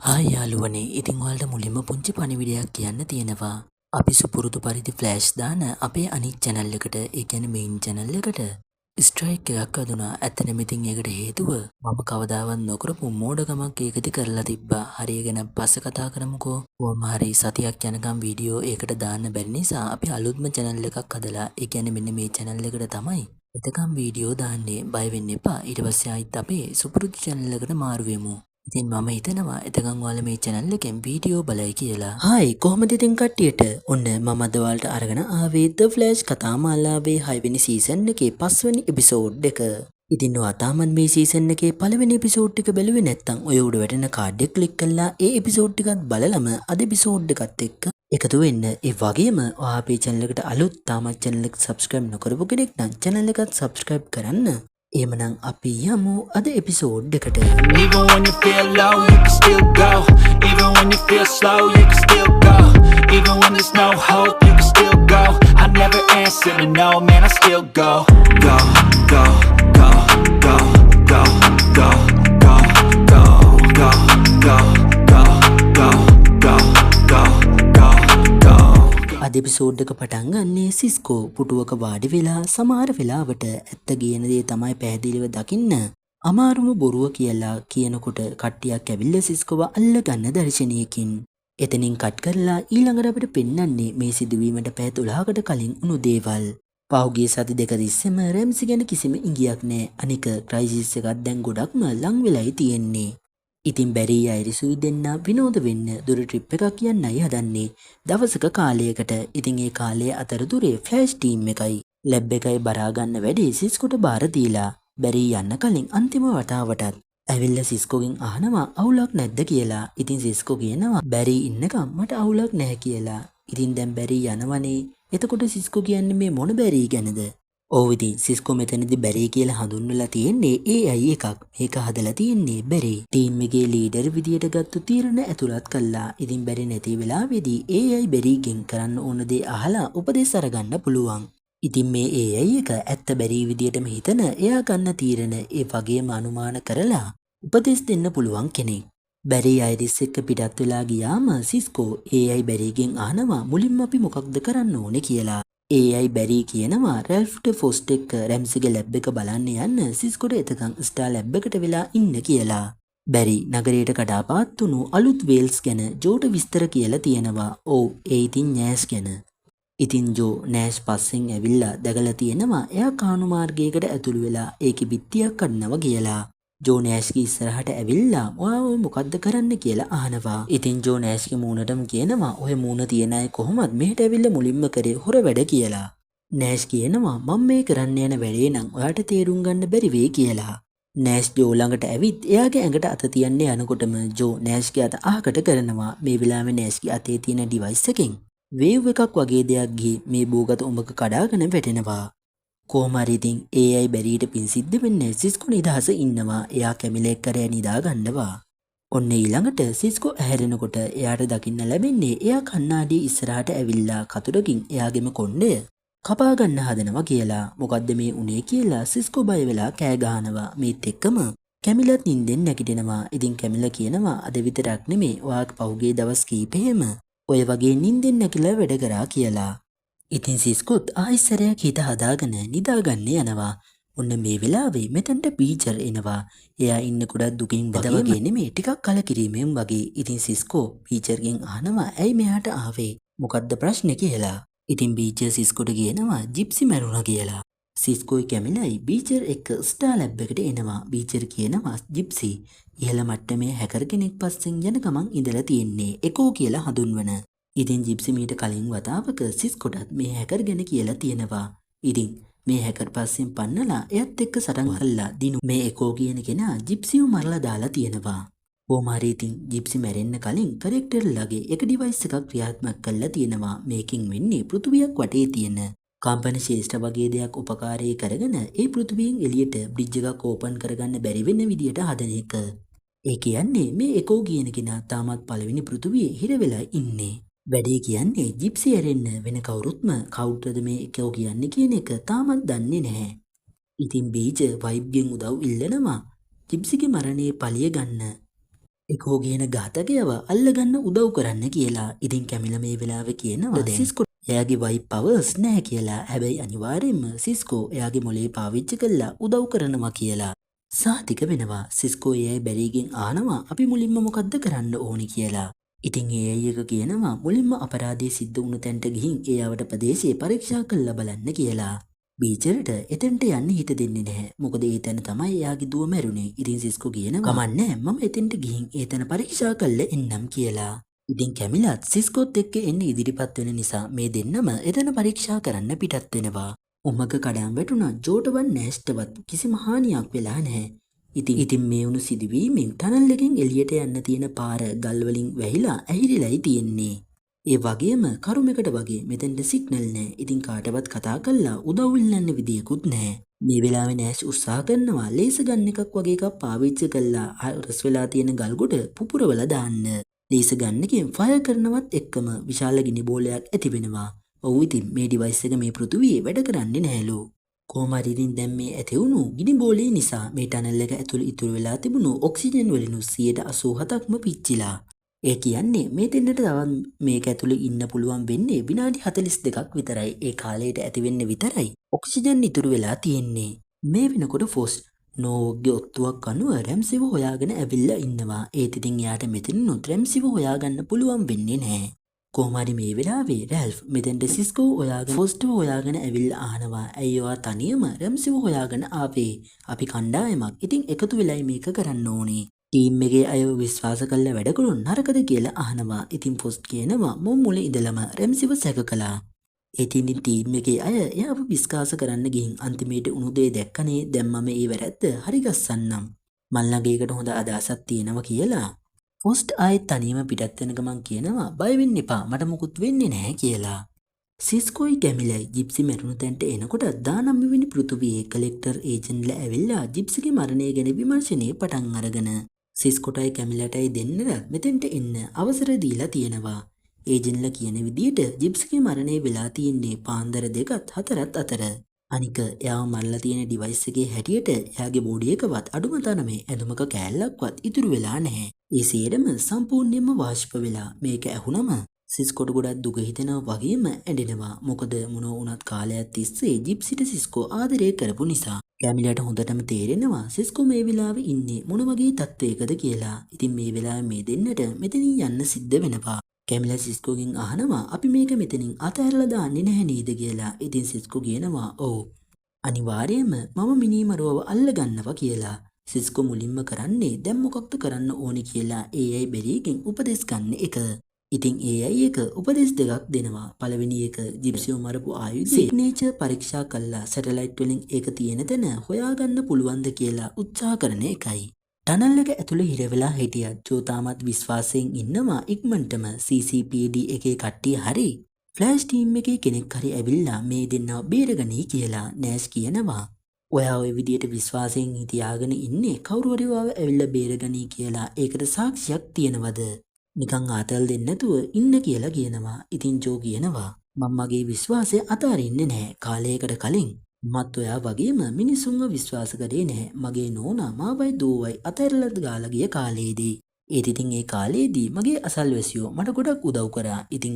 Hi යාළුවනේ, ඉතින් ඔයාලට මුලින්ම පුංචි පණිවිඩයක් කියන්න තියෙනවා. අපි සුපුරුදු පරිදි ෆ්ලෑෂ් දාන අපේ අනිත් චැනල් එකට, ඒ කියන්නේ මේන් චැනල් එකට ස්ට්‍රයික් එකක් වැදුනා. ඇත්තටම ඉතින් ඒකට හේතුව මම කවදාවත් නොකරපු මෝඩකමක් ඒකෙදි කරලා තිබ්බා. හරි, ඒ ගැන පස්සේ කතා කරමුකෝ. කොහොම හරි සතියක් යනකම් වීඩියෝ ඒකට දාන්න බැරි නිසා අපි අලුත්ම චැනල් එකක් හදලා, ඒ කියන්නේ මෙන්න මේ චැනල් එකට තමයි එතකම් වීඩියෝ දාන්නේ. බය වෙන්න එපා. ඊට පස්සේ ආයිත් අපේ සුපුරුදු චැනල් එකට මාරු වෙමු. ඉතින් මම හිතනවා එතකන් ඔයාලා මේ චැනල් එකෙන් වීඩියෝ බලයි කියලා. හායි, කොහොමද ඉතින් කට්ටියට? ඔන්න මම අද ඔයාලට අරගෙන ආවේ The Flash කතා මාලාවේ 6 වෙනි සීසන් එකේ 5 වෙනි එපිසෝඩ් එක. ඉතින් ඔයා තාමත් මේ සීසන් එකේ පළවෙනි එපිසෝඩ් එක බැලුවේ නැත්නම් ඔය උඩ වැටෙන කාඩ් එක ක්ලික් කරලා ඒ එපිසෝඩ් ටිකත් බලලම අද එපිසෝඩ් එකත් එක්ක එකතු වෙන්න. ඒ වගේම ඔයා අපේ චැනල් එකට අලුත්, තාමත් චැනල් එක සබ්ස්ක්‍රයිබ් නොකරපු කෙනෙක් නම් චැනල් එකත් සබ්ස්ක්‍රයිබ් කරන්න. එහෙමනම් අපි යමු අද එපිසෝඩ් එකට. Even when you feel low, you can still go. Even when you feel slow, you can still go. Even when there's no hope, you can still go. I never answer to no, man, I still go. Go, go, go, go, go, go, go, go, go, go, go, go, go, go, go, go. අද episode එක පටන් ගන්නේ Cisco පුටුවක වාඩි වෙලා සමහර වෙලාවට ඇත්ත කියන දේ තමයි පැහැදිලිව දකින්න අමාරුම බොරුව කියලා කියනකොට කට්ටියක් ඇවිල්ලා සිස්කෝව අල්ලගන්න දර්ශනයකින්. එතනින් කට් කරලා ඊළඟට අපිට පෙන්වන්නේ මේ සිදුවීමට පැය 12කට කලින් වුණු දේවල්. පහුගිය සති දෙක තිස්සෙම රැම්සි ගැන කිසිම ඉඟියක් නෑ. අනික ක්‍රයිසිස් එකක් දැන් ගොඩක්ම ලං වෙලයි තියෙන්නේ. ඉතින් බැරි අයිරිසුයි දෙන්න විනෝද වෙන්න දුර ට්‍රිප් එකක් යන්නයි හදන්නේ දවසක කාලයකට. ඉතින් ඒ කාලය අතරතුරේ ෆ්ලෑෂ් ටීම් එකයි ලැබ් එකයි බරා ගන්න වැඩේ සිස්කොට බාර දීලා, බැරි යන්න කලින් අන්තිම වතාවටත් ඇවිල්ලා සිස්කෝගෙන් අහනවා අවුලක් නැද්ද කියලා. ඉතින් සිස්කෝ කියනවා බැරි ඉන්නකම් මට අවුලක් නැහැ කියලා. ඉතින් දැන් බැරි යනවනේ. එතකොට සිස්කෝ කියන්නේ මේ මොන බැරි ගැනද? ඔව්, ඉතින් සිස්කෝ මෙතනදි බැරි කියලා හඳුන්වලා තියෙන්නේ AI එකක්. මේක හදලා තියෙන්නේ බැරි ටීම් එකේ ලීඩර් විදියට ගත්තු තීරණ ඇතුළත් කළා. ඉතින් බැරි නැති වෙලාවේදී AI බැරිගෙන් කරන්න ඕන දේ අහලා උපදෙස් අරගන්න පුළුවන්. ඉතින් මේ AI එක ඇත්ත බැරි විදියටම හිතන, එයා ගන්න තීරණ ඒ වගේම අනුමාන කරලා උපදෙස් දෙන්න පුළුවන් කෙනෙක්. බැරි අයිරිස් එක්ක පිටත් වෙලා ගියාම සිස්කෝ AI බැරිගෙන් අහනවා මුලින්ම අපි මොකක්ද කරන්න ඕනේ කියලා. AI බැරි කියනවා රැල්ෆ්ට ෆොස්ට් එක්ක රැම්සිගේ ලැබ් එක බලන්න යන්න, සිස්කොට එතකන් ස්ටාර් ලැබ් එකට වෙලා ඉන්න කියලා. බැරි නගරයට කඩාපාත් වුණු අලුත් වේල්ස් ගැන ජෝට විස්තර කියලා තියෙනවා. ඔව්, ඒ ඉතින් නෑෂ් ගැන. ඉතින් ජෝ නෑෂ් පස්සෙන් ඇවිල්ලා දැකලා තියෙනවා එයා කානු මාර්ගයකට ඇතුළු වෙලා ඒකේ බිත්තියක් කඩනවා කියලා. ජෝ නෑෂ්ගේ ඉස්සරහට ඇවිල්ලා ඔයා ඔය මොකද්ද කරන්න කියලා අහනවා. ඉතින් ජෝ නෑෂ්ගේ මූණටම කියනවා ඔය මූණ තියෙන අය කොහොමත් මෙහෙට ඇවිල්ලා මුලින්ම කරේ හොර වැඩ කියලා. නෑෂ් කියනවා මම මේ කරන්න යන වැඩේ නම් ඔයාට තේරුම් ගන්න බැරි වෙයි කියලා. නෑෂ් ජෝ ළඟට ඇවිත් එයාගේ ඇඟට අත තියන්න යනකොටම ජෝ නෑෂ්ගේ අත අහකට කරනවා. මේ වෙලාවේ නෑෂ්ගේ අතේ තියෙන ඩිවයිස් එකෙන් වේව් එකක් වගේ දෙයක් ගිහින් මේ බෝගත උඹක කඩාගෙන වැටෙනවා. කොහොම හරි ඉතින් AI බැරියට පින් සිද්ධ වෙන්නේ සිස්කෝ නිදහස ඉන්නවා. එයා කැමිලා එක්ක රෑ නිදා ගන්නවා. ඔන්න ඊළඟට සිස්කෝ ඇහැරෙනකොට එයාට දකින්න ලැබෙන්නේ එයා කණ්ණාඩිය ඉස්සරහට ඇවිල්ලා කතුරකින් එයාගේම කොණ්ඩය කපා ගන්න හදනවා කියලා. මොකද්ද මේ උනේ කියලා සිස්කෝ බය වෙලා කෑ ගහනවා. මේත් එක්කම කැමිලත් නින්දෙන් නැගිටිනවා. ඉතින් කැමිලා කියනවා අද විතරක් නෙමේ, ඔයා පහුගිය දවස් කීපෙහෙම ඔය වගේ නින්දෙන් නැගිලා වැඩ කරා කියලා. ඉතින් සිස්කොත් ආයි සැරයක් හිත හදාගෙන නිදාගන්න යනවා. ඔන්න මේ වෙලාවේ මෙතනට බීචර් එනවා. එයා ඉන්න ගොඩක් දුකින් වගේ නෙමේ, ටිකක් කලකිරීමෙන් වගේ. ඉතින් සිස්කෝ බීචර්ගෙන් අහනවා ඇයි මෙහාට ආවේ? මොකද්ද ප්‍රශ්නේ කියලා. ඉතින් බීචර් සිස්කොට කියනවා ජිප්සි මැරුණා කියලා. සිස්කෝයි කැමිලයි බීචර් එක්ක ස්ටාර් ලැබ් එකට එනවා. බීචර් කියනවා ජිප්සි ඉහළ මට්ටමේ හැකර් කෙනෙක් පස්සෙන් යන ගමන් ඉඳලා තියෙන්නේ, එකෝ කියලා හඳුන්වන. ඉතින් ජිප්සි මීට කලින් වතාවක සිස්කොටත් මේ හැකර් ගැන කියලා තියෙනවා. ඉතින් මේ හැකර් පස්සෙන් පන්නලා එයත් එක්ක සටන් කළා දිනු මේ එකෝ කියන කෙනා ජිප්සිව මරලා දාලා තියෙනවා. කොහොම හරි ඉතින් ජිප්සි මැරෙන්න කලින් කනෙක්ටර්ලගේ එක ඩිවයිස් එකක් ක්‍රියාත්මක කරලා තියෙනවා. මේකෙන් වෙන්නේ පෘථුවියක් වටේ තියෙන කම්පන ක්ෂේත්‍ර වගේ දෙයක් උපකාරය කරගෙන ඒ පෘථුවියෙන් එළියට බ්‍රිජ් එකක් ඕපන් කරගන්න බැරි වෙන විදියට හදන එක. ඒ කියන්නේ මේ එකෝ කියන කෙනා තාමත් පළවෙනි පෘථුවියේ හිර වෙලා ඉන්නේ. වැඩේ කියන්නේ ජිප්සි ඇරෙන්න වෙන කවුරුත්ම කවුටද මේ එකෝ කියන්නේ කියන එක තාමත් දන්නේ නැහැ. ඉතින් බීචර් වයිබ්ගෙන් උදව් ඉල්ලනවා ජිප්සිගේ මරණයේ පලිය ගන්න. එකෝ කියන ඝාතකයව අල්ලගන්න උදව් කරන්න කියලා. ඉතින් කැමිලා මේ වෙලාවේ කියනවා සිස්කෝ එයාගේ වයිප් පවර්ස් නැහැ කියලා. හැබැයි අනිවාර්යෙන්ම සිස්කෝ එයාගේ මොලේ පාවිච්චි කරලා උදව් කරනවා කියලා. සාතික වෙනවා. සිස්කෝ ඒ අය බැරිගෙන් අහනවා අපි මුලින්ම මොකද්ද කරන්න ඕනි කියලා. ඉතින් ඒ අය එක කියනවා මුලින්ම අපරාධය සිද්ධ වුණු තැනට ගිහින් ඒ අවට ප්‍රදේශය පරීක්ෂා කරලා බලන්න කියලා. බීචරට එතෙන්ට යන්න හිත දෙන්නේ නැහැ. මොකද ඒ තැන තමයි එයාගේ දුව මැරුණේ. ඉතින් සිස්කෝ කියනවා කමක් නැහැ, මම එතෙන්ට ගිහින් ඒ තැන පරීක්ෂා කරලා එන්නම් කියලා. ඉතින් කැමිලත් සිස්කෝත් එක්ක එන්න ඉදිරිපත් වෙන නිසා මේ දෙන්නම එතන පරීක්ෂා කරන්න පිටත් වෙනවා. උමග කඩාම් වැටුණා ජෝටවත් නෑෂ්ටවත් කිසිම හානියක් වෙලා නැහැ. ඉතින් මේ වුණු සිදුවීමෙන් ටනල් එකෙන් එළියට යන්න තියෙන පාර ගල් වලින් වැහිලා ඇහිරිලයි තියෙන්නේ. ඒ වගේම කරුමෙකට වගේ මෙතෙන්ට සිග්නල් නෑ. ඉතින් කාටවත් කතා කරලා උදව් ඉල්ලන්න විදියකුත් නෑ. මේ වෙලාවේ නෑෂ් උත්සාහ කරනවා ලේසර් ගන් එකක් වගේ එකක් පාවිච්චි කරලා හරස් වෙලා තියෙන ගල් ගොඩ පුපුරවලා දාන්න. ලේසර් ගන් එකෙන් ෆයර් කරනවත් එක්කම විශාල ගිනි බෝලයක් ඇති වෙනවා. ඔව්, ඉතින් මේ ඩිවයිස් එක මේ පෘථුවියේ වැඩ කරන්නේ නෑලු. කොහොම හරි ඉතින් දැන් මේ ඇති වුණු ගිනි බෝලේ නිසා මේ ටනල් එක ඇතුළේ ඉතුරු වෙලා තිබුණු ඔක්සිජන් වලිනුත් 87%ක්ම පිච්චිලා. ඒ කියන්නේ මේ දෙන්නට තවත් මේක ඇතුළේ ඉන්න පුළුවන් වෙන්නේ විනාඩි 42ක් විතරයි. ඒ කාලයට ඇති වෙන්න විතරයි ඔක්සිජන් ඉතුරු වෙලා තියෙන්නේ. මේ වෙනකොට ෆොස් නෝවොක්ගේ ඔත්තුවක් අනුව රැම්සිව හොයාගෙන ඇවිල්ලා ඉන්නවා. ඒත් ඉතින් එයාට මෙතනිනුත් රැම්සිව හොයාගන්න පුළුවන් වෙන්නේ නැහැ. කොහොම හරි මේ වෙලාවේ රැල්ෆ් මෙතෙන්ට සිස්කෝ හොයාගෙන ෆොස්ටව හොයාගෙන ඇවිල්ලා අහනවා ඇයි ඔයා තනියම රැම්සිව හොයාගෙන ආවේ? අපි කණ්ඩායමක්. ඉතින් එකතු වෙලයි මේක කරන්න ඕනේ. ටීම් එකේ අයව විශ්වාස කරලා වැඩ කළොත් නරකද කියලා අහනවා. ඉතින් ෆොස්ට් කියනවා මම මුල ඉඳලම රැම්සිව සැක කළා. ඒත් ඉතින් ටීම් එකේ අය එයාව විශ්වාස කරන්න ගිහින් අන්තිමේට උණු දේ දැක්කනේ. දැන් මම ඒ වැරැද්ද හරි ගස්සන්නම්. මං ළඟ ඒකට හොඳ අදහසක් තියෙනවා කියලා. ෆොස්ට් ආයෙත් තනියම පිටත් වෙන ගමන් කියනවා බය වෙන්න එපා, මට මොකුත් වෙන්නේ නැහැ කියලා. සිස්කෝයි කැමිලයි ජිප්සි මැරුණු තැනට එනකොට 19 වෙනි පෘථුවියේ කලෙක්ටර් ඒජන්ට්ලා ඇවිල්ලා ජිප්සිගේ මරණය ගැන විමර්ශනය පටන් අරගෙන සිස්කොටයි කැමිලටයි දෙන්නටත් මෙතෙන්ට එන්න අවසර දීලා තියෙනවා. ඒජන්ට්ලා කියන විදියට ජිප්සිගේ මරණය වෙලා තියෙන්නේ පාන්දර 2ත් 4ත් අතර. අනික එයාව මරලා තියෙන ඩිවයිස් එකේ හැටියට එයාගේ බොඩි එකවත් අඩුම තරමේ ඇඳුමක කෑල්ලක්වත් ඉතුරු වෙලා නැහැ. ඒ සේරම සම්පූර්ණයෙන්ම වාෂ්ප වෙලා. මේක ඇහුනම සිස්කොට ගොඩක් දුක හිතෙනවා වගේම ඇඬෙනවා. මොකද මොන වුණත් කාලයක් තිස්සේ ජිප්සිට සිස්කෝ ආදරය කරපු නිසා. කැමිලාට හොඳටම තේරෙනවා සිස්කෝ මේ වෙලාවේ ඉන්නේ මොන වගේ තත්ත්වයකද කියලා. ඉතින් මේ වෙලාවේ මේ දෙන්නට මෙතනින් යන්න සිද්ධ වෙනවා. කැමිලා සිස්කෝගෙන් අහනවා අපි මේක මෙතනින් අතහැරලා දාන්නේ නැහැ නේද කියලා. ඉතින් සිස්කෝ කියනවා ඔව්, අනිවාර්යයෙන්ම මම මිනීමරුවව අල්ලගන්නවා කියලා. සිස්කෝ මුලින්ම කරන්නේ දැන් මොකක්ද කරන්න ඕනි කියලා ඒ අය බෙරීගෙන් උපදෙස් ගන්න එක. ඉතින් ඒ අය එක උපදෙස් දෙකක් දෙනවා. පළවෙනි එක ජිප්සිව මරපු ආයුධයේ සිග්නේචර් පරීක්ෂා කරලා සැටලයිට් වලින් ඒක තියෙන තැන හොයාගන්න පුළුවන්ද කියලා උත්සාහ කරන එකයි. ටනල් එක ඇතුලේ හිර වෙලා හිටියත් ජෝ තාමත් විශ්වාසයෙන් ඉන්නවා ඉක්මනටම CCPD එකේ කට්ටිය හරි ෆ්ලෑෂ් ටීම් එකේ කෙනෙක් හරි ඇවිල්ලා මේ දෙන්නව බේරගනී කියලා. නෑෂ් කියනවා ඔයා ඔය විදියට විශ්වාසයෙන් තියාගෙන ඉන්නේ කවුරු හරි ඔයාව ඇවිල්ලා බේරගනී කියලා ඒකට සාක්ෂියක් තියෙනවද? නිකන් ආතල් දෙන්න නැතුව ඉන්න කියලා කියනවා. ඉතින් ජෝ කියනවා මං මගේ විශ්වාසය අතාරින්නේ නැහැ. කාලයකට කලින් මත් ඔයා වගේම මිනිසුන්ව විශ්වාස කරේ නැහැ. මගේ නෝනා මාවයි දුවවයි අතහැරලා ගාලා ගිය කාලේදී. ඒත් ඉතින් ඒ කාලේදී මගේ අසල්වැසියෝ මට ගොඩක් උදව් කරා. ඉතින්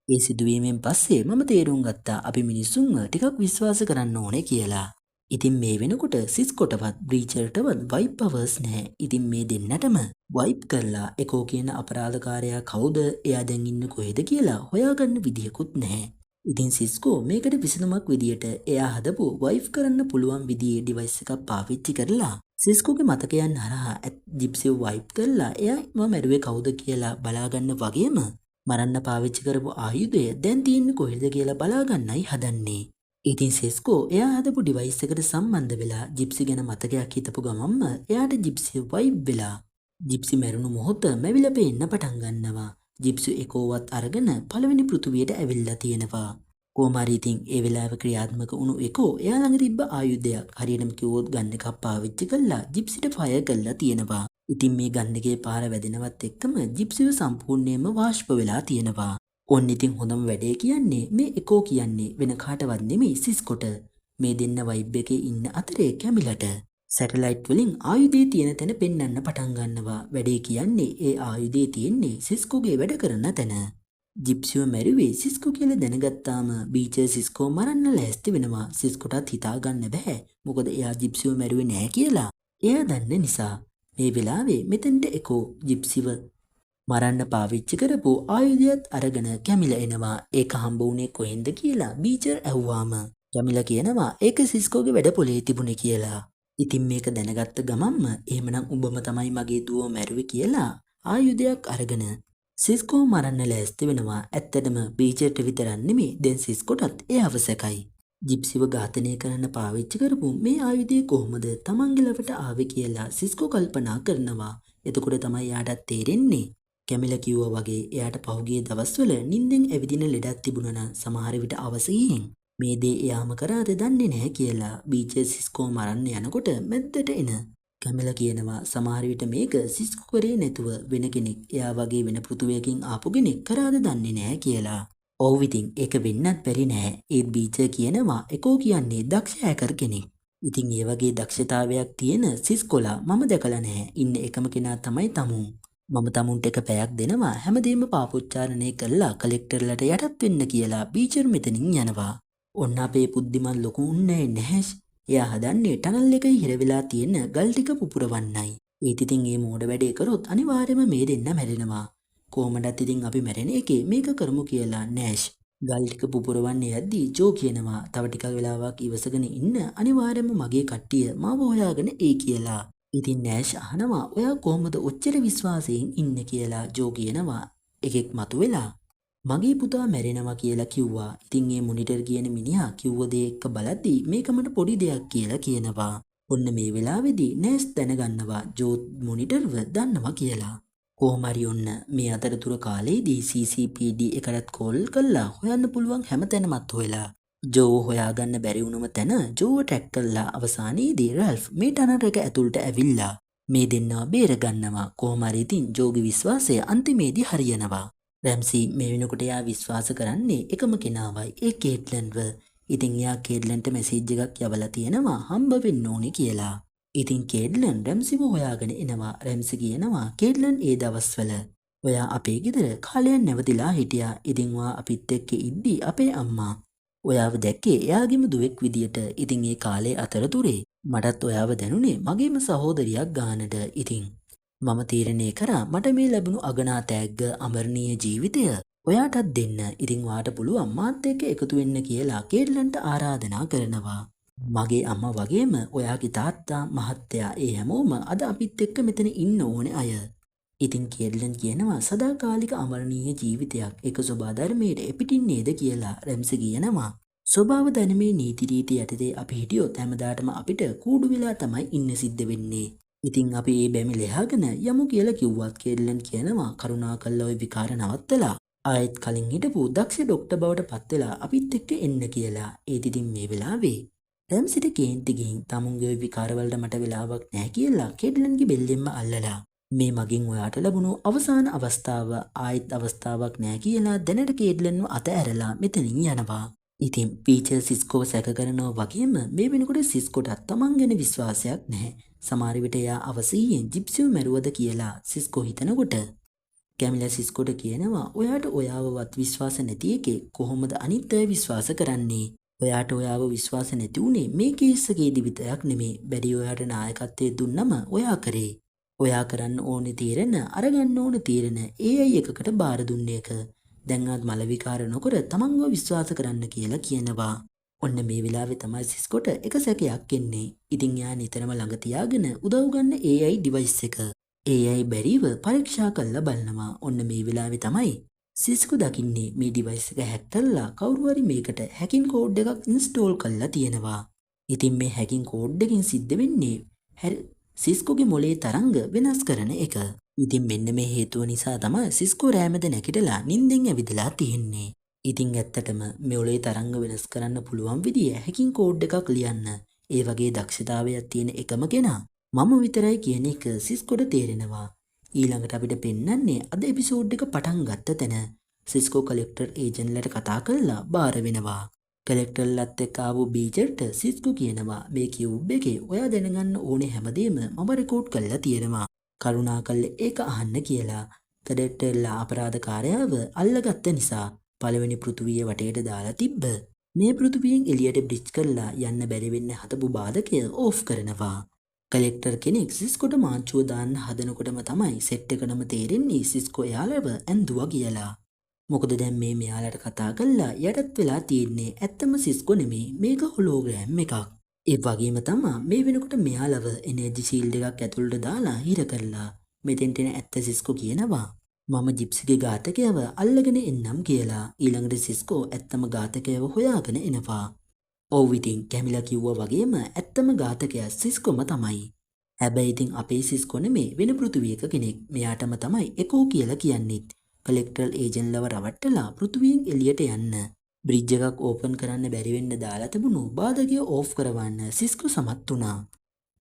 ඒ සිදුවීමෙන් පස්සේ මම තේරුම් ගත්තා අපි මිනිස්සුන්ව ටිකක් විශ්වාස කරන්න ඕනේ කියලා. ඉතින් මේ වෙනකොට සිස්කොටවත් බ්‍රීචර්ටවත් වයිප් පවර්ස් නැහැ. ඉතින් මේ දෙන්නටම වයිප් කරලා එකෝ කියන අපරාධකාරයා කවුද, එයා දැන් ඉන්නේ කොහෙද කියලා හොයාගන්න විදියකුත් නැහැ. ඉතින් සිස්කෝ මේකට විසඳුමක් විදියට එයා හදපු වයිෆ් කරන්න පුළුවන් විදියේ ඩිවයිස් එකක් පාවිච්චි කරලා සිස්කෝගේ මතකයන් හරහා ජිප්සිව වයිප් කරලා එයාම මැරුවේ කවුද කියලා බලාගන්න වගේම මරන්න පාවිච්චි කරපු ආයුධය දැන් තියෙන්නේ කොහෙද කියලා බලාගන්නයි හදන්නේ. ඉතින් සිස්කෝ එයා හදපු ඩිවයිස් එකට සම්බන්ධ වෙලා ජිප්සි ගැන මතකයක් හිතපු ගමන්ම එයාට ජිප්සි වයිප් වෙලා ජිප්සි මැරුණු මොහොත මැවිලා පේන්න පටන් ගන්නවා. ජිප්සි එකෝවත් අරගෙන පළවෙනි පෘථුවියට ඇවිල්ලා තියෙනවා. කොහොම හරි ඉතින් ඒ වෙලාවේ ක්‍රියාත්මක වුණු එකෝ එයා ළඟ තිබ්බ ආයුධයක් හරියටම කිව්වොත් ගන් එකක් පාවිච්චි කරලා ජිප්සිට ෆයර් කරලා තියෙනවා. ඉතින් මේ ගන් එකේ පාර වැදෙනවත් එක්කම ජිප්සිව සම්පූර්ණයෙන්ම වාෂ්ප වෙලා තියෙනවා. ඔන්න ඉතින් හොඳම වැඩේ කියන්නේ මේ එකෝ කියන්නේ වෙන කාටවත් නෙමෙයි සිස්කොට. මේ දෙන්න වයිබ් එකේ ඉන්න අතරේ කැමිලට සැටලයිට් වලින් ආයුධය තියෙන තැන පෙන්වන්න පටන් ගන්නවා. වැඩේ කියන්නේ ඒ ආයුධය තියෙන්නේ සිස්කෝගේ වැඩ කරන තැන. ජිප්සිව මැරුවේ සිස්කෝ කියලා දැනගත්තාම බීචර් සිස්කෝ මරන්න ලෑස්ති වෙනවා. සිස්කෝටත් හිතා ගන්න බෑ, මොකද එයා ජිප්සිව මැරුවේ නෑ කියලා එයා දන්න නිසා. මේ වෙලාවේ මෙතෙන්ට එකෝ ජිප්සිව මරන්න පාවිච්චි කරපු ආයුධයත් අරගෙන කැමිලා එනවා. ඒක හම්බ වුණේ කොහෙන්ද කියලා බීචර් ඇහුවාම කැමිලා කියනවා ඒක සිස්කෝගේ වැඩ පොලේ තිබුණේ කියලා. ඉතින් මේක දැනගත්ත ගමන්ම එහෙමනම් උඹම තමයි මගේ දුව මැරුවේ කියලා ආයුධයක් අරගෙන සිස්කෝ මරන්න ලෑස්ති වෙනවා. ඇත්තටම බීචර්ට විතරක් නෙමෙයි, දැන් සිස්කෝටත් එයාව සැකයි. ජිප්සිව ඝාතනය කරන්න පාවිච්චි කරපු මේ ආයුධය කොහොමද තමන්ගේ ළඟට ආවේ කියලා සිස්කෝ කල්පනා කරනවා. එතකොට තමයි එයාටත් තේරෙන්නේ කැමිලා කිව්වා වගේ එයාට පහුගිය දවස්වල නිින්දෙන් ඇවිදින ලෙඩක් තිබුණා නම් සමහර විට අවස ගිහින් මේ දේ එයාම කරාද දන්නේ නැහැ කියලා. බීචර් සිස්කෝ මරන්න යනකොට මැද්දට එන කැමිලා කියනවා සමහර විට මේක සිස්කෝ කරේ නැතුව වෙන කෙනෙක්, එයා වගේ වෙන පෘථුවියකින් ආපු කෙනෙක් කරාද දන්නේ නැහැ කියලා. ඔව් ඉතින් ඒක වෙන්නත් බැරි නෑ. ඒත් බීචර් කියනවා එකෝ කියන්නේ දක්ෂ හැකර් කෙනෙක්. ඉතින් ඒ වගේ දක්ෂතාවයක් තියෙන සිස්කෝලා මම දැකලා නැහැ. ඉන්න එකම කෙනා තමයි තමුන්. මම තමුන්ට එක පැයක් දෙනවා හැමදේම පාපොච්චාරණය කරලා කලෙක්ටර්ලට යටත් වෙන්න කියලා බීචර් මෙතනින් යනවා. ඔන්න අපේ බුද්ධිමත් ලොකු උන්නේ නැහැ. එයා හදන්නේ ටනල් එකේ හිර වෙලා තියෙන ගල් ටික පුපුරවන්නයි. ඒත් ඉතින් මේ මෝඩ වැඩේ කරොත් අනිවාර්යයෙන්ම මේ දෙන්න මැරෙනවා. කොහොමදත් ඉතින් අපි මැරෙන එකේ මේක කරමු කියලා නෑෂ් ගල් ටික පුපුරවන්න යද්දී ජෝ කියනවා තව ටිකක් වෙලාවක් ඉවසගෙන ඉන්න, අනිවාර්යයෙන්ම මගේ කට්ටිය මාව හොයාගෙන එයි කියලා. ඉතින් නෑෂ් අහනවා ඔයා කොහොමද ඔච්චර විශ්වාසයෙන් ඉන්නේ කියලා. ජෝ කියනවා එකෙක් මතුවෙලා මගේ පුතා මැරෙනවා කියලා කිව්වා. ඉතින් මේ මොනිටර් කියන මිනිහා කිව්ව දේ එක්ක බලද්දී මේක මට පොඩි දෙයක් කියලා කියනවා. ඔන්න මේ වෙලාවේදී නෑෂ් දැනගන්නවා ජෝ මොනිටර්ව දන්නවා කියලා. කොහොම හරි ඔන්න මේ අතරතුර කාලේදී CCPD එකටත් කෝල් කරලා හොයන්න පුළුවන් හැමතැනමත් හොයලා ජෝ හොයාගන්න බැරි වුණම තැන ජෝව ටැග් කරලා අවසානයේදී රැල්ෆ් මේ ටනල් එක ඇතුළට ඇවිල්ලා මේ දෙන්නව බේරගන්නවා. කොහොම හරි ඉතින් ජෝගේ විශ්වාසය අන්තිමේදී හරියනවා. රැම්සි මේ වෙනකොට එයා විශ්වාස කරන්නේ එකම කෙනාවයි, ඒ කේට්ලන්ව. ඉතින් එයා කේට්ලන්ට මැසේජ් එකක් යවලා තියෙනවා හම්බ වෙන්න ඕනේ කියලා. ඉතින් කේට්ලන් රැම්සිව හොයාගෙන එනවා. රැම්සි කියනවා කේට්ලන් ඒ දවස්වල ඔයා අපේ ගෙදර කාලයක් නැවතිලා හිටියා. ඉතින් ඔයා අපිත් එක්ක ඉද්දි අපේ අම්මා ඔයාව දැක්කේ එයාගේම දුවෙක් විදියට. ඉතින් ඒ කාලේ අතරතුරේ මටත් ඔයාව දැනුනේ මගේම සහෝදරියක් ගානට. ඉතින් මම තීරණය කරා මට මේ ලැබුණු අගනා තෑග්ග අමරණීය ජීවිතය ඔයාටත් දෙන්න. ඉතින් ඔයාට පුළුවන් මාත් එක්ක එකතු වෙන්න කියලා කේට්ලන්ට ආරාධනා කරනවා. මගේ අම්මා වගේම ඔයාගේ තාත්තා මහත්තයා ඒ හැමෝම අද අපිත් එක්ක මෙතන ඉන්න ඕනේ අය. ඉතින් කේට්ලන් කියනවා සදාකාලික අමරණීය ජීවිතයක් ඒක සොබා ධර්මයට එපිටින් නේද කියලා. රැම්සි කියනවා ස්වභාව ධර්මයේ නීති රීති යටතේ අපි හිටියොත් හැමදාටම අපිට කූඩු වෙලා තමයි ඉන්න සිද්ධ වෙන්නේ. ඉතින් අපි ඒ බැමි ලෙහාගෙන යමු කියලා කිව්වත් කේට්ලන් කියනවා කරුණාකරලා ওই විකාර නවත්තලා ආයෙත් කලින් හිටපු දක්ෂ ඩොක්ටර් බවට පත් වෙලා අපිත් එක්ක එන්න කියලා. ඒත් ඉතින් මේ වෙලාවේ රැම්සිට කේන්ති ගිහින් තමුන්ගේ ওই විකාරවලට මට වෙලාවක් නැහැ කියලා කේට්ලන්ගේ බෙල්ලෙන්ම අල්ලලා මේ මගෙන් ඔයාට ලැබුණු අවසාන අවස්ථාව, ආයෙත් අවස්ථාවක් නැහැ කියලා දැනට කේට්ලන්ව අත ඇරලා මෙතනින් යනවා. ඉතින් පීචර් සිස්කෝව සැක කරනවා වගේම මේ වෙනකොට සිස්කෝටත් තමන් ගැන විශ්වාසයක් නැහැ. සමහර විට එයා අවසීයෙන් ජිප්සිව මැරුවද කියලා සිස්කෝ හිතනකොට කැමිලා සිස්කෝට කියනවා ඔයාට ඔයාවවත් විශ්වාස නැති එකේ කොහොමද අනිත් අය විශ්වාස කරන්නේ? ඔයාට ඔයාව විශ්වාස නැති වුණේ මේ කේස් එකේදී විතරක් නෙමේ. බැරි ඔයාට නායකත්වය දුන්නම ඔයා කරේ. ඔයා කරන්න ඕනේ තීරණ, අරගන්න ඕන තීරණ ඒ අය එකකට බාර දුන්න එක. දැන්වත් මල විකාර නොකර තමන්ව විශ්වාස කරන්න කියලා කියනවා. ඔන්න මේ වෙලාවේ තමයි සිස්කෝට එක සැකයක් එන්නේ. ඉතින් එයා නිතරම ළඟ තියාගෙන උදව් ගන්න AI device එක. AI බැරිව පරීක්ෂා කරලා බලනවා. ඔන්න මේ වෙලාවේ තමයි සිස්කෝ දකින්නේ මේ ඩිවයිස් එක හැක් කරලා කවුරු හරි මේකට හැකින් කෝඩ් එකක් ඉන්ස්ටෝල් කරලා තියෙනවා. ඉතින් මේ හැකින් කෝඩ් එකෙන් සිද්ධ වෙන්නේ සිස්කෝගේ මොලේ තරංග වෙනස් කරන එක. ඉතින් මෙන්න මේ හේතුව නිසා තමයි සිස්කෝ රෑමෙද නැගිටලා නිින්දෙන් ඇවිදලා තියෙන්නේ. ඉතින් ඇත්තටම මේ මොලේ තරංග වෙනස් කරන්න පුළුවන් විදිය හැකින් කෝඩ් එකක් ලියන්න ඒ වගේ දක්ෂතාවයක් තියෙන එකම කෙනා මම විතරයි කියන එක සිස්කෝට තේරෙනවා. ඊළඟට අපිට පෙන්වන්නේ අද එපිසෝඩ් එක පටන් ගත්ත තැන. සිස්කෝ කලෙක්ටර් ඒජන්ට්ලට කතා කරලා බාර වෙනවා. කලෙක්ටර්ලත් එක්ක ආපු බීචර්ට සිස්කෝ කියනවා මේ කියුබ් එකේ ඔයා දැනගන්න ඕනේ හැමදේම මම රෙකෝඩ් කරලා තියෙනවා. කරුණාකරලා ඒක අහන්න කියලා. කලෙක්ටර්ලා අපරාධකාරයාව අල්ලගත්ත නිසා පළවෙනි පෘථුවිය වටේට දාලා තිබ්බ මේ පෘථුවියෙන් එළියට බ්‍රිජ් කරලා යන්න බැරි වෙන්න හදපු බාධකය ඕෆ් කරනවා. කලෙක්ටර් කෙනෙක් සිස්කෝට මාංචුව දාන්න හදනකොටම තමයි සෙට් එකටම තේරෙන්නේ සිස්කෝ එයාලව ඇන්දුවා කියලා. මොකද දැන් මේ මෙයාලට කතා කරලා යටත් වෙලා තියෙන්නේ ඇත්තම සිස්කෝ නෙමෙයි, මේක හොලෝග්‍රෑම් එකක්. ඒ වගේම තමා මේ වෙනකොට මෙයාලව එනර්ජි ෂීල්ඩ් එකක් ඇතුළට දාලා හිර කරලා මෙතෙන්ට එන ඇත්ත සිස්කෝ කියනවා මම ජිප්සිගේ ඝාතකයව අල්ලගෙන එන්නම් කියලා. ඊළඟට සිස්කෝ ඇත්තම ඝාතකයව හොයාගෙන එනවා. ඔව් ඉතින් කැමිලා කිව්වා වගේම ඇත්තම ඝාතකයා සිස්කෝම තමයි. හැබැයි ඉතින් අපේ සිස්කෝ නෙමේ, වෙන පෘථුවියක කෙනෙක්. මෙයාටම තමයි එකෝ කියලා කියන්නේත්. කලෙක්ටරල් ඒජන්ට්ලව රවට්ටලා පෘථුවියෙන් එළියට යන්න බ්‍රිජ් එකක් ඕපන් කරන්න බැරි වෙන්න දාලා තිබුණු බාධකය ඕෆ් කරවන්න සිස්කෝ සමත් වුණා.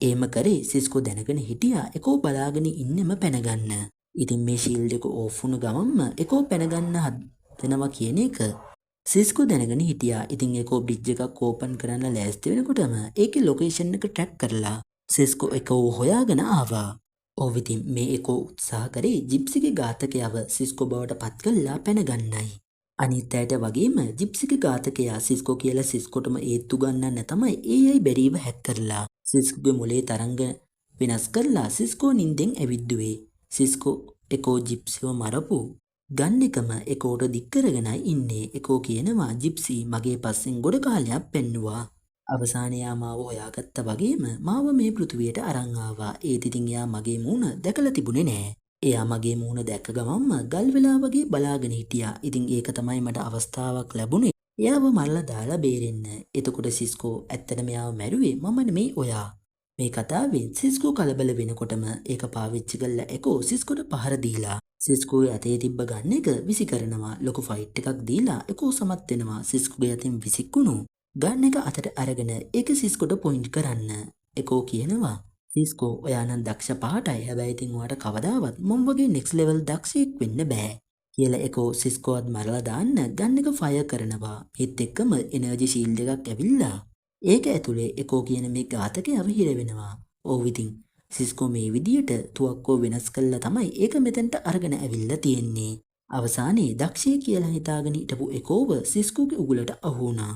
එහෙම කරේ සිස්කෝ දැනගෙන හිටියා එකෝ බලාගෙන ඉන්නෙම පැනගන්න. ඉතින් මේ ෂීල්ඩ් එක ඕෆ් වුණ ගමන්ම එකෝ පැනගන්න හදනවා කියන එක සිස්කෝ දැනගෙන හිටියා. ඉතින් එකෝ බ්‍රිජ් එකක් ඕපන් කරන්න ලෑස්ති වෙනකොටම ඒකේ ලොකේෂන් එක ට්‍රැක් කරලා සිස්කෝ එකෝ හොයාගෙන ආවා. ඔව් ඉතින් මේ එකෝ උත්සාහ කරේ ජිප්සිගේ ඝාතකයව සිස්කෝ බවට පත් කරලා පැනගන්නයි. අනිත් අයට වගේම ජිප්සිගේ ඝාතකයා සිස්කෝ කියලා සිස්කෝටම ඒත්තු ගන්නන්න තමයි AI බැරිව හැක් කරලා සිස්කෝගේ මොලේ තරංග වෙනස් කරලා සිස්කෝ නින්දෙන් ඇවිද්දුවේ. සිස්කෝ එකෝ ජිප්සිව මරපු ගන් එකම එකෝට දික් කරගෙනයි ඉන්නේ. එකෝ කියනවා ජිප්සි මගේ පස්සෙන් ගොඩ කාලයක් පෙන්නුවා. අවසානයේ එයා මාව හොයාගත්ත වගේම මාව මේ පෘථුවියට අරන් ආවා. ඒත් ඉතින් එයා මගේ මූණ දැකලා තිබුණේ නෑ. එයා මගේ මූණ දැක්ක ගමන්ම ගල් වෙලා වගේ බලාගෙන හිටියා. ඉතින් ඒක තමයි මට අවස්ථාවක් ලැබුණේ එයාව මරලා දාලා බේරෙන්න. එතකොට සිස්කෝ ඇත්තටම එයාව මැරුවේ මම නෙමෙයි ඔයා. මේ කතාවෙන් සිස්කෝ කලබල වෙනකොටම ඒක පාවිච්චි කරලා එකෝ සිස්කෝට පහර දීලා සිස්කෝගේ අතේ තිබ්බ ගන් එක විසි කරනවා. ලොකු ෆයිට් එකක් දීලා එකෝ සමත් වෙනවා සිස්කෝගේ අතින් විසික්කුණු ගන් එක අතට අරගෙන ඒක සිස්කෝට පොයින්ට් කරන්න. එකෝ කියනවා සිස්කෝ ඔයා නම් දක්ෂ පාටයි, හැබැයි ඉතින් ඔයාට කවදාවත් මම වගේ නෙක්ස්ට් ලෙවල් දක්ෂයෙක් වෙන්න බෑ කියලා එකෝ සිස්කෝවත් මරලා දාන්න ගන් එක ෆයර් කරනවා. ඒත් එක්කම එනර්ජි ෂීල්ඩ් එකක් ඇවිල්ලා ඒක ඇතුලේ එකෝ කියන මේ ඝාතකයව හිර වෙනවා. ඔව් ඉතින් සිස්කෝ මේ විදියට තුවක්කුව වෙනස් කළා තමයි ඒක මෙතනට අරගෙන ඇවිල්ලා තියෙන්නේ. අවසානයේ දක්ෂයෙක් කියලා හිතාගෙන හිටපු එකෝව සිස්කෝගේ උගුලට අහු වුණා.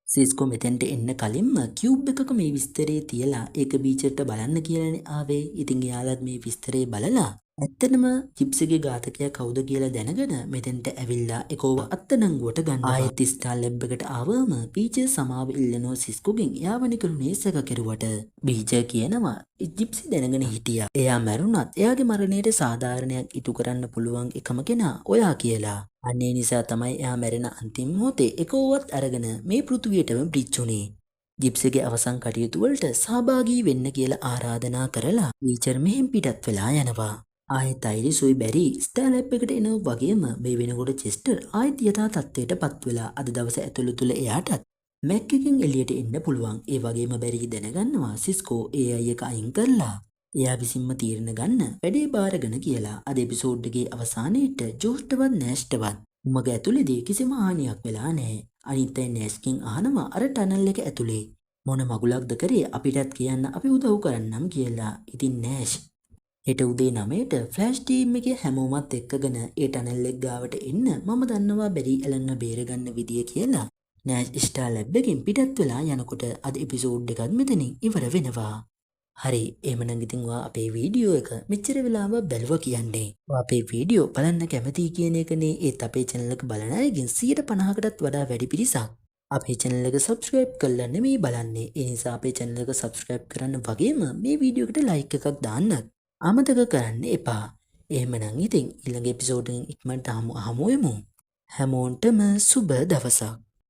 සිස්කෝ මෙතෙන්ට එන්න කලින්ම කියුබ් එකක මේ විස්තරේ තියලා ඒක බීචර්ට බලන්න කියලානේ ආවේ. ඉතින් එයාලත් මේ විස්තරේ බලලා ඇත්තටම ජිප්සිගේ ඝාතකයා කවුද කියලා දැනගෙන මෙතෙන්ට ඇවිල්ලා එකෝව අත්අඩංගුවට ගන්නවා. ආයෙත් ස්ටාර් ලැබ් එකට ආවම බීචර් සමාව ඉල්ලනවා සිස්කෝගෙන් එයාව නිකරුණේ සැක කෙරුවට. බීචර් කියනවා ජිප්සි දැනගෙන හිටියා එයා මැරුණත් එයාගේ මරණයට සාධාරණයක් ඉටු කරන්න පුළුවන් එකම කෙනා ඔයා කියලා. අන්න ඒ නිසා තමයි එයා මැරෙන අන්තිම මොහොතේ එකෝවත් අරගෙන මේ පෘථුවියටම බ්‍රිජ් වුණේ. ජිප්සිගේ අවසන් කටයුතු වලට සහභාගී වෙන්න කියලා ආරාධනා කරලා බීචර් මෙහෙන් පිටත් වෙලා යනවා. ආයෙත් අයිරිසුයි බැරි ස්ටාර් ලැබ් එකට එනවා වගේම මේ වෙනකොට චෙස්ටර් ආයෙත් යථා තත්ත්වයට පත් වෙලා අද දවස ඇතුළත තුල එයාටත් මැක් එකෙන් එළියට එන්න පුළුවන්. ඒ වගේම බැරි දැනගන්නවා සිස්කෝ AI එක අයින් කරලා එයා විසින්ම තීරණ ගන්න වැඩේ බාරගෙන කියලා. අද එපිසෝඩ් එකේ අවසානයේට ජෝස්ටවත් නෑෂ්ටවත් උමග ඇතුලේදී කිසිම හානියක් වෙලා නැහැ. අනිත් අය නෑෂ්ගෙන් අහනවා අර ටනල් එක ඇතුලේ මොන මගුලක්ද කරේ අපිටත් කියන්න අපි උදව් කරන්නම් කියලා. ඉතින් නෑෂ් හෙට උදේ 9ට ෆ්ලෑෂ් ටීම් එකේ හැමෝමත් එක්කගෙන ඒ ටනල් එක ගාවට එන්න මම දන්නවා බැරි ඇලන්ව බේරගන්න විදිය කියලා. නෑෂ් ස්ටාර් ලැබ් එකෙන් පිටත් වෙලා යනකොට අද එපිසෝඩ් එකත් මෙතනින් ඉවර වෙනවා. හරි, එහෙමනම් ඉතින් ඔයා අපේ වීඩියෝ එක මෙච්චර වෙලාව බැලුවා කියන්නේ. ඔයා අපේ වීඩියෝ බලන්න කැමතියි කියන එකනේ. ඒත් අපේ චැනල් එක බලන අයගෙන් 50%කටත් වඩා වැඩි පිරිසක් අපේ චැනල් එක සබ්ස්ක්‍රයිබ් කරලා නෙමෙයි බලන්නේ. ඒ නිසා අපේ චැනල් එක සබ්ස්ක්‍රයිබ් කරන්න වගේම මේ වීඩියෝ එකට ලයික් එකක් දාන්නත් අමතක කරන්න එපා. එහෙමනම් ඉතින් ඊළඟ එපිසෝඩ් එකෙන් ඉක්මනට හමු වෙමු. හැමෝන්ටම සුබ දවසක්.